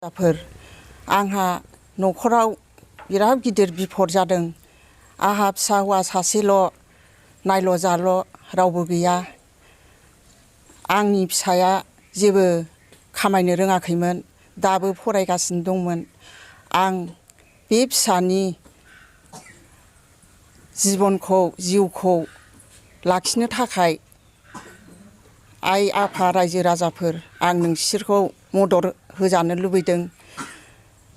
आंहा नखराव बिराद गिदिर बिपद जादों। आहा फिसा हौवा सासेल' नायल' जाल' रावबो गैया। आंनि फिसाया जेबो खामायनो रोङाखैमोन, दाबो फरायगासिनो दंमोन। आं बे फिसानि जिउखौ लाखिनो थाखाय आइ आफा रायजो राजाफोर आं नोंसोरखौ मदद होजानो लुबैदों।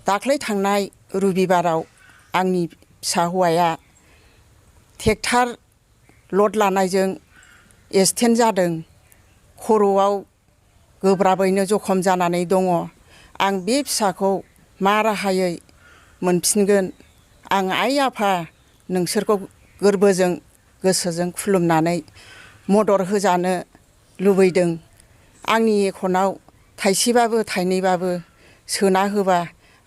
दाख्लै थांनाय रबिबाराव आंनि फिसा हौवाया ट्रेक्टर लड लानायजों एक्सिडेन्ट जादों। खर'आव गोब्राबैनो जखम जानानै दङ। आं बे फिसाखौ मा राहायै मोनफिनगोन? आं आइ आफा नोंसोरखौ गोरबोजों गोसोजों खुलुमनानै मदद होजानो लुबैदों। आंनि एकाउन्टआव थाइसेबाबो थाइनैबाबो सोना होबा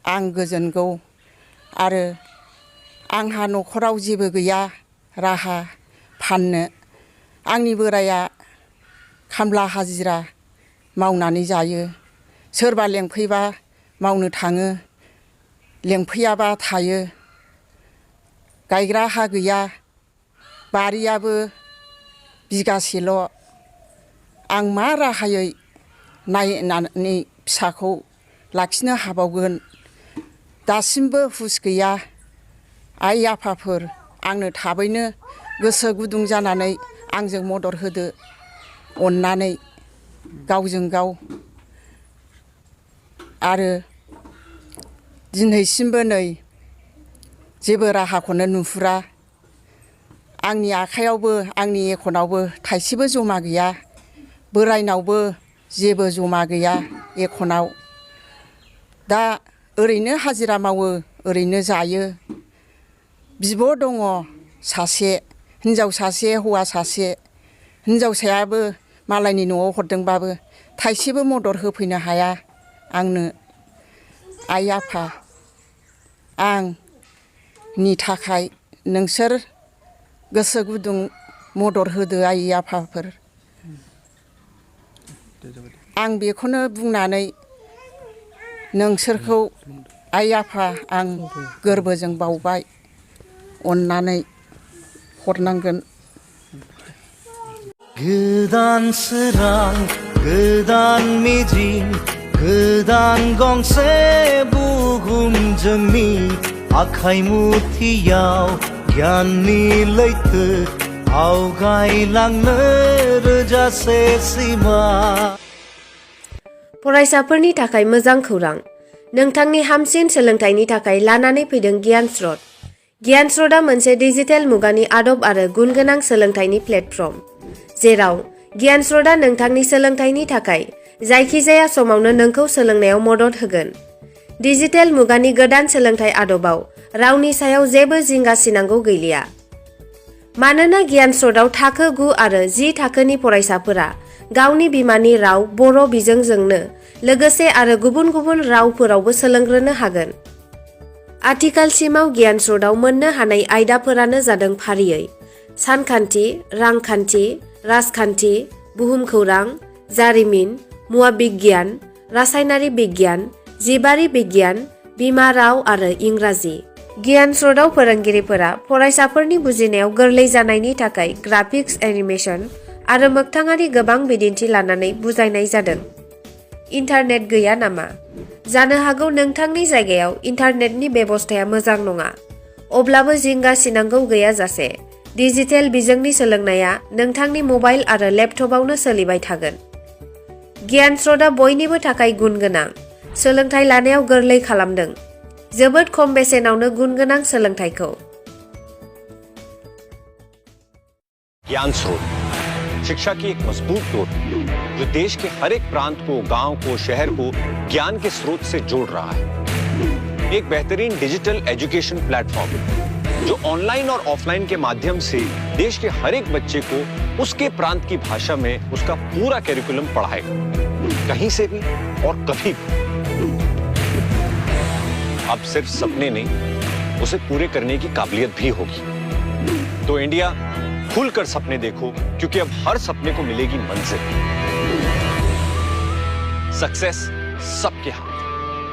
आं गोजोनगौ। आरो आंहा नखराव जेबो गैया राहा फाननो। आंनि बोराया खामला हाजिरा मावनानै जायो। सोरबा लेंफैबा मावनो थाङो, लेंफैयाबा थायो। गायग्रा हा गैया, बारियाबो बिगासेल'। आं मा राहायै नायनानै फिसाखौ लाखिनो हाबावगोन? दासिमबो हुस गैया। आइ आफाफोर आंनो थाबैनो गोसो गुदुं जानानै आंजों मदद होदो अननानै गावजों गाव। आरो दिनैसिमबो नै जेबो राहाखौनो नुहुरा। आंनि आखाइयावबो आंनि एकाउन्टआवबो थाइसेबो जमा गैया। बोरायनावबो जेबो जमा गैया एकाउन्टआव। दा ओरैनो हाजिरा मावो, ओरैनो जायो। बिब' दङ सासे, हिनजाव सासे हौवा सासे। हिनजावसायाबो मालायनि न'आव हरदोंबाबो थाइसेबो मदद होफैनो हाया आंनो। आइ आफा आंनि थाखाय नोंसोर गोसो गुदुं मदद होदो आइ आफाफोर। आं बेखौनो बुंनानै नोंसोरखौ आइ आफा आं गोरबोजों बावबाय, अननानै हरनांगोन। गोदान सोरां, गोदान मिजिं, गोदान गंसे बुहुम जोंनि आखाइ मुथियाव गियाननि लैथो आवगायलांनो रोजासे सिमा। फरायसाफोरनि थाखाय मोजां खौरां। नोंथांनि हामसिन सोलोंथाइनि थाखाय लानानै फैदों गियान स्रोत। गियान स्रोतआ मोनसे डिजिटेल मुगानि आदब आरो गुन गोनां सोलोंथाइनि प्लेटफर्म, जेराव गियान स्रोतआ नोंथांनि सोलोंथाइनि थाखाय जायखिजाया समावनो नोंखौ सोलोंनायाव मदद होगोन। डिजिटेल मुगानि गोदान सोलोंथाइ आदबाव रावनि सायाव जेबो जिंगा सिनांगौ गैलिया। मानोना गियान स्रोतआव थाखो 9 आरो 10 थाखोनि फरायसाफोरा गावनि बिमानि राव बर' बिजोंजोंनो लोगोसे आरो गुबुन गुबुन रावफोरावबो सोलोंग्रोनो हागोन। आथिखालसिमाव गियान स्रोतआव मोननो हानाय आयदाफोरानो जादों फारियै सानखान्थि, रांखान्थि, राजखान्थि, बुहुमखौरां, जारिमिन, मुवा बिगियान, रासायनारि बिगियान, जिबारि बिगियान, बिमा राव आरो इंराजि। गियान स्रोतआव फोरोंगिरिफोरा फरायसाफोरनि बुजिनायाव गोरलै जानायनि थाखाय ग्राफिक्स, एनिमेशन आरो मोगथाङारि गोबां बिदिन्थि लानानै बुजायनाय जादों। इन्टारनेट गैया नामा? जानो हागौ नोंथांनि जायगायाव इन्टारनेटनि बेबस्थाया मोजां नङा। अब्लाबो जिंगा सिनांगौ गैयाजासे डिजिटेल बिजोंनि सोलोंनाया नोंथांनि मबाइल आरो लेपटपआवनो सोलिबाय थागोन। गियान स्रोतआ बयनिबो थाखाय गुन गोनां सोलोंथाइ लानायाव गोरलै खालामदों। जोबोद खम बेसेनावनो गुन गोनां सोलोंथाइखौ। ज्ञान स्रोत शिक्षा की एक मजबूत डोर जो देश के हर एक प्रांत को, गांव को, शहर को ज्ञान के स्रोत से जोड़ रहा है। एक बेहतरीन डिजिटल एजुकेशन प्लेटफॉर्म जो ऑनलाइन और ऑफलाइन के माध्यम से देश के हर एक बच्चे को उसके प्रांत की भाषा में उसका पूरा कैरिकुलम पढ़ाएगा, कहीं से भी और कभी भी। अब सिर्फ सपने नहीं, उसे पूरे करने की काबिलियत भी होगी। तो इंडिया खुलकर सपने देखो, क्योंकि अब हर सपने को मिलेगी मंजिल। सक्सेस सबके हाथ।